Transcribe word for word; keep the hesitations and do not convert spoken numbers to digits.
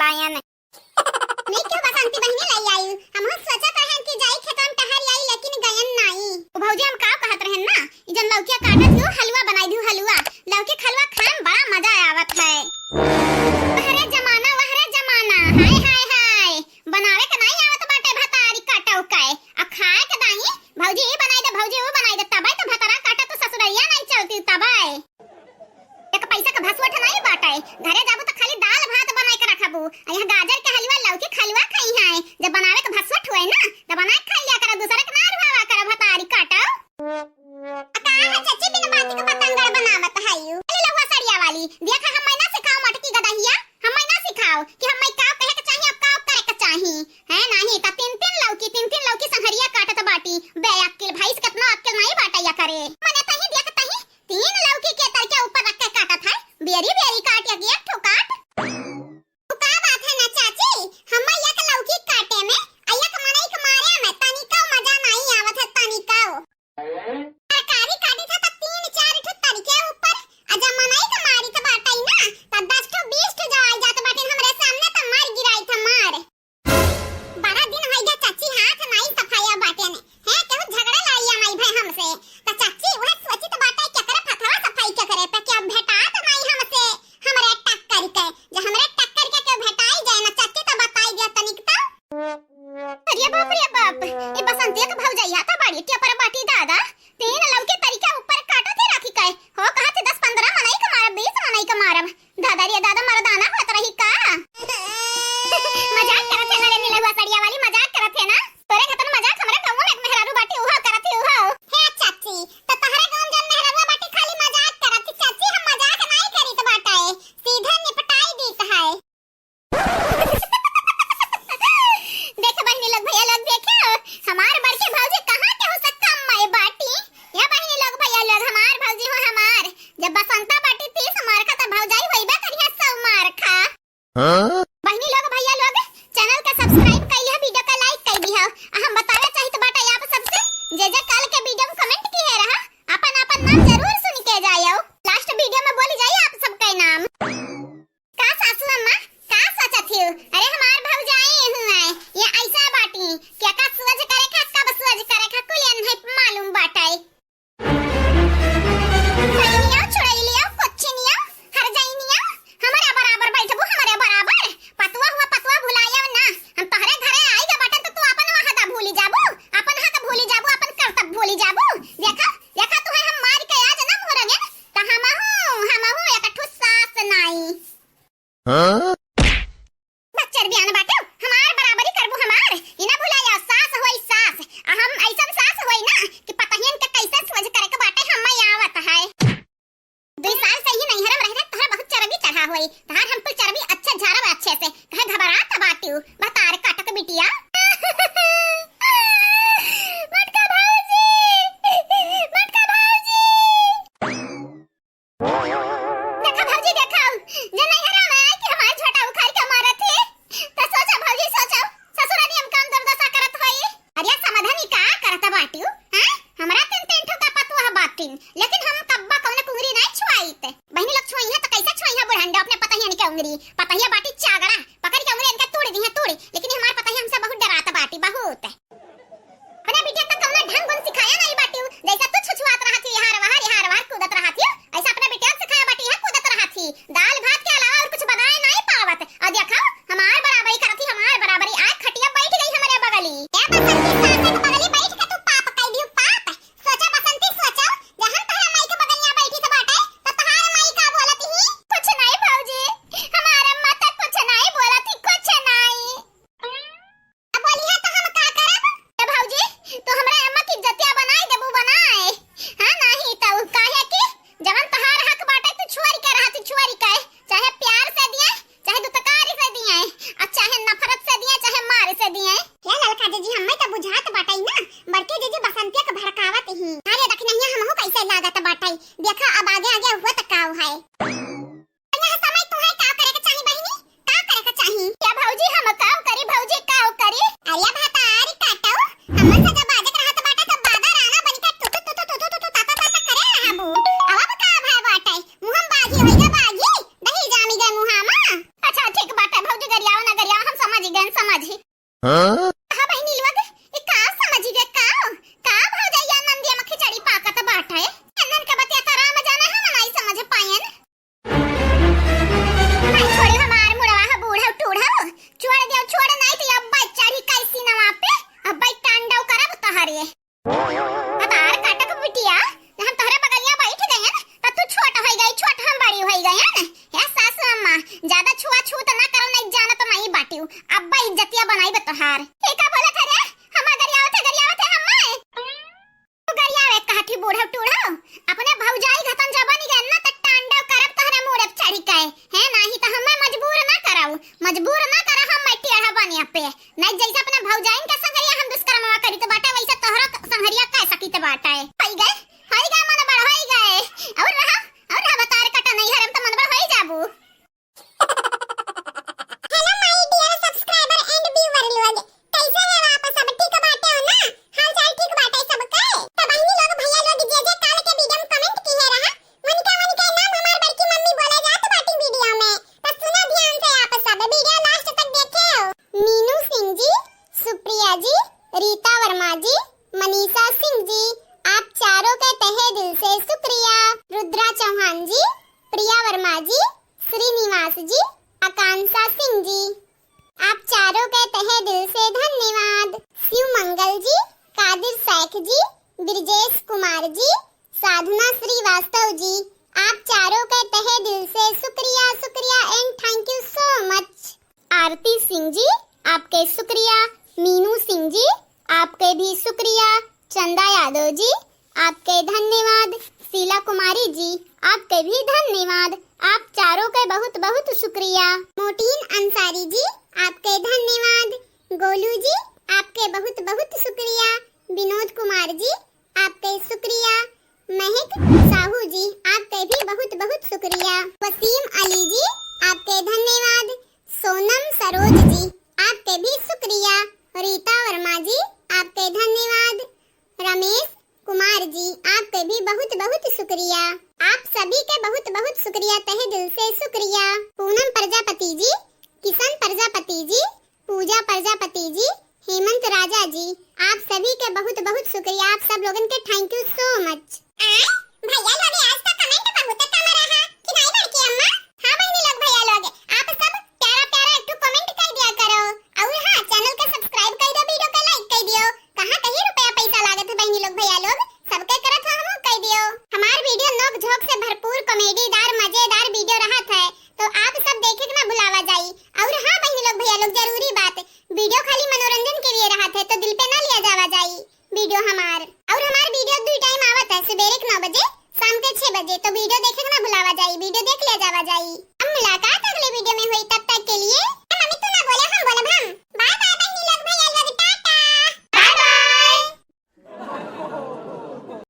आयन। नहीं क्यों बसंती बहिनी लाई आई? हमहू सोचत रहन कि जाई खेतवन टहर आई, लेकिन गयन नाई। ओ भौजी, हम का कहत रहन ना, ई जन लौकिया काटत हियो, हलवा बनाई दियो, हलवा। लौकी के हलवा खाए में बड़ा मजा आवत है। वह रे जमाना, वह रे जमाना, हाय, हाय, हाय। बनावे के नाई आवत बाटे भतारी काटव के, आ खाए के दाई, भौजी ई बनाई दे, भौजी ऊ बनाई दे, तबे तो भतरा काटा तो ससुरैया नाई चलती तबे। एक पैसा के भसुअठ नाई बाटे, घरे जाबू तो खाली दाल भात बनाई के रखबू, आ यहाँ गाजर के हलवा, लौकी के हलवा खाई है, जब बनावे के भसुअठ हुए ना, तब बनाए के खा लिया करो, दूसरे के ना रुआवा करो भतारी काटव। आ का है चाची बिन बाती के बतंगड़ बनावत है यू? अरे लहुआ सड़िया वाली, देखा हम ना सिखाओ मटकी गदहिया, हम ना सिखाओ कि हम का कहे के चाही, अब का करे के चाही। है नाही त तीन तीन लौकी, तीन तीन लौकी संहरिया काटत बाटी। बेअक्किल भैंस, केतना अक्किल नाही बाटे या करे। मने तही देख तही तीन लौकी के तरके ऊपर रख के काटत है। बेरी बेरी काट या कि एक ठो काट। तू का बात है ना चाची, हम एक लौकी काटे में, आ एक मनई के मारे में तनिका मजा नाही आवत है, तनिका। तरकारी काटी था त तीन चार ठो तरीके ऊपर, आ जब मनई के मारी त बाटई ना, त दस ठो बीस ठो जवाई जात बाटिन हमरे सामने, त मार गिराई था मार। बड़ा दिन होइ गया चाची, हाथ नाई सफाया बाटे ने। हैं, केहू झगड़ा लड़ाई आई भाई हमसे। त चाची, वह सोची त बाटे, केकरे फथवा सफाई केकरे पे, क्या भेटात नाई हमसे, हमरे टक्कर के। जे हमरे टक्कर के केहू भेटाई जाए ना चाची, त बताई दिया तनिक त। अरे बाप रे बाप, ये बसंतिया के भौजैया त बड़ी टेपर बाटी दादा। तीन लौकी तरीका ऊपर काटत ही राखी के। हो कहत ही दस पन्द्रह मनई के मारब, बीस मनई के मारब। दादा रे दादा, मर्दाना होत रही का? मजाक करत है ना रे निलहुआ सड़िया वाली, मजाक करत है ना? तोरे खतन मजाक हमरे गाँव में एक मेहरारू बाटी, उहो करत ही उहो। हे चाची, त तहरे गाँव जन मेहरारू बाटी खाली मजाक करत ही चाची, हम मजाक नाई करीत बाटे, सीधे निपटाई दीत है। देख बहिनी लोग, भैया लोग, देखे हो, हमार बड़की भौजी कहाँ केहू से कम मई बाटी। या बहिनी लोग, भैया लोग, हमार भौजी हो हमार। जब बसंता बाटी तीस मार खा, त भौजाई होइबे करिहे सौ मार खा। हाँ? बहिनी लोग, भैया लोग, channel का subscribe कइ लिहा, video का like कइ दिहा। आ हम बतावे चाहित बाटे आप सबसे, जे जे काल के video में comment किहे रहा, अपन अपन नाम जरूर सुन के जायो। Last video में बोली जाई आप सबके नाम। का सासू अम्मा, का सोचत हियो? अरे हमार भौजाई हुआ है, ये ऐसा बाटी, क्या का सोच करे का, कब सोच करे का, कुल एन्हे मालूम बाटे। सजनिया, छुड़ैलिया, कोचिनिया, हर जइनिया, हमरे बराबर बैठबू, हमरे बराबर। पतुआ हुआ, पतुआ भुलायब ना। हम तोहरे घरे आई जा बाटन त तू अपन वहदा भूली जाबू, अपन हक भूली जाबू, अपन कर्तव्य भूली जाबू। देखा, देखा तुहे हम मार के आज ना मुहरंगे, त हमहू, हमहू एक ठो सास नाई। हाँ? बच्चर बियान बाटे, हमार बराबरी करबू हमार, ई ना भुलाया, सास होई सास, आ हम ऐसन सास होई ना कि पतहियन के कैसे सोझ करे के बाटे, हम आवत है। दुई साल से ही नैहर में रह रहे, तोहरा बहुत चर्बी चढ़ा होई, तहार हम कुल चर्बी अच्छे झारब अच्छे से, कहे घबरात बाटिउ, भतार काटक बिटिया। मटका भौजी, मटका भौजी। देखा भौजी, देखा, जे नैहरा में आए के हमार झोटा उखाड़ के मारत है, त सोचा भौजी, सोचा, ससुरा नियम काम दुर्दशा करत होई। अरे समाधान ई का करत बाटिउ, हैं? हमरा तीन तीन ठो का पतुआ बाटिन, लेकिन हम कब्बा कौनो कुंगरी नहीं छुआइत। बहिनी लोग छुई है त कैसे छुई है बुढ़ंडा अपने पतहियन के उंगरी? पतहिया बाटी चागड़ा, पकड़ के उंगरी इनका तोड़ दी है, तोड़, लेकिन हमार पतहिया हमसे बहुत डरात बाटी, बहुत। अपने बिटिया तक कौनो ढंग गुण सिखाया नहीं बाटिउ, जैसा तू छुछुआत रहत ही, यहाँ रवार, यहाँ रवार कूदत रहत ही, ऐसा अपने बिटिया सिखाया बाटी, यहाँ कूदत रहत ही। दाल भात के अलावा और कुछ बनाए नहीं पावत। और देखो, हमार बराबरी करत ही, हमार बराबरी। आज खटिया बैठ गई हमरे बगली। ए बसंती, सास के बगली बैठ के तू पाप कई दियो, पाप। सोचा बसंती, सोचा, जहन तोहरे माई के बगलिया बैठी से बाटे, तो तोहार माई का बोलत ही? कुछ नहीं भौजी, हमार अम्मा तक कुछ नहीं बोलत ही, कुछ नहीं। अब बोलिहा तो हम का करब? ए भौजी, तू हमरा अम्मा की इज्जतिया बनाए देबू बनाए। हाँ, नाही तो काहे कि जवन तोहार हक बाटे तू छोड़ के रहा, तू छोड़ के, चाहे प्यार से दिए, चाहे दुतकारी से दिए, और चाहे नफरत से दिए, चाहे मार से दिए। हे ललका जीजी, हमें तो बुझात बाटे ना, बड़के जीजी बसंतिया के भड़कावत ही। अरे दखिनहिया हमहू कैसे लागत बाटे, देखा अब आगे आगे हुआ तो का है। यहाँ समय तुहे का करे के चाही बहिनी? का करे के चाही? क्या भौजी हम का करी? भौजी का करी? अरे भतारी काटो, हमन से जब बाजे के रहत बाटे तब बादा राना बन के टुटु टुटु टुटु टुटु ताता ताता करे रहबू। अब का भय बाटे? मुहम बागी होई गे बागी, दही जामी गे मुहामा। अच्छा ठीक बाटे भौजी गरियाओ तो या न, हे सासू अम्मा, ज्यादा छुआछूत ना करो, नहीं जाना तो नहीं बाटियो। अब्बा इज्जतिया बनाई बा तोहार। ए का बोलत है रे? हम्मा गरियावत है, गरियावत है हम्मा। तू गरियावे कहठी बूढ़ो टूढ़ो। अपने भौजाई घतन जबनी गए ना त टांडव करब तोहरे मूड़े पे चढ़ी के। है नाही त हम्मे मजबूर ना कराऊ, मजबूर ना करा हम्मे टेढ़ा बनिया पे। नहीं जैसे अपने भौजाइन के संगरिया हम दुष्कर्मवा करी त बाटे वैसे तोहरो संगरिया कह सकी त बाटे। होई गए, होई गए मन बड़ होई गए। और रहा, और रहा बतार कटा नहीं हरम त मन बड़ होई जाबू। Hello my dear subscriber and viewer लोग, कैसे हैं आप सब? ठीक बाटे हो ना? हाल चाल ठीक बाटे सबके? तो बहिनी लोग, भैया लोग, जे जे काल के video में comment किहे रहा, उनके, उनके नाम हमार बड़की मम्मी बोले जात बाटी video में। तो सुना ध्यान से आप सब, video last तक देखे हो। मीनू सिंह जी, सुप्रिया जी, रीता वर्मा जी, मनीषा सिंह जी, आप चारों के तहे दिल से शुक्रिया। रुद्रा चौहान जी, प्रिया वर्मा जी, श्रीनिवास जी, आकांक्षा सिंह जी, आप चारों के तहे दिल से धन्यवाद। शिव मंगल जी, कादिर शेख जी, ब्रजेश कुमार जी, साधना श्रीवास्तव जी, आप चारों के तहे दिल से शुक्रिया, शुक्रिया and thank you so much। आरती सिंह जी, आपके शुक्रिया। मीनू सिंह जी, आपके भी शुक्रिया। चंदा यादव जी, आपके धन्यवाद। शीला कुमारी जी, आपके भी धन्यवाद। आप चारों के बहुत बहुत शुक्रिया। मोटीन अंसारी जी, आपके धन्यवाद। गोलू जी, आपके बहुत बहुत शुक्रिया। विनोद कुमार जी, आपके शुक्रिया। महक साहू जी, आपके भी बहुत बहुत शुक्रिया। वसीम अली जी, आपके धन्यवाद। सोनम सरोज जी, आपके भी शुक्रिया। रीता वर्मा जी, आपके धन्यवाद। रमेश कुमार जी, आपके भी बहुत बहुत शुक्रिया। आप सभी के बहुत बहुत शुक्रिया, तहे दिल से शुक्रिया। पूनम प्रजापति जी, किशन प्रजापति जी, पूजा प्रजापति जी, हेमंत राजा जी, आप सभी के बहुत बहुत शुक्रिया। आप सब लोगन के thank you so much। आय, भैया लोग, आज तो comment बहुत कम रहा कि नहीं बड़की अम्मा? हाँ बहिनी लोग, भैया लोग, आप सब प्यारा प्यारा एक ठो comment कर दिया करो। और हाँ, channel के subscribe कर दो, video का like कर दियो। कहाँ कहीं रुपया पैसा लागत है बहिनी लोग, भैया लोग, सबके करत हो हमहू कर दियो। हमार video नोक झोंक से भरपूर, कॉमेडीदार, मजेदार video रहत है, तो आप सब देखे के ना भुलावा जाई। और हाँ बहिनी लोग, भैया लोग, जरूरी बात, video खाली मनोरंजन के लिए रहत है, तो दिल पे ना लिया जावा जाई video हमार। और हमार video दुई time आवत है, सुबेरे के नौ बजे, शाम के छह बजे, तो video देखे के ना भुलावा जाई, video देख लिया जावा जाई।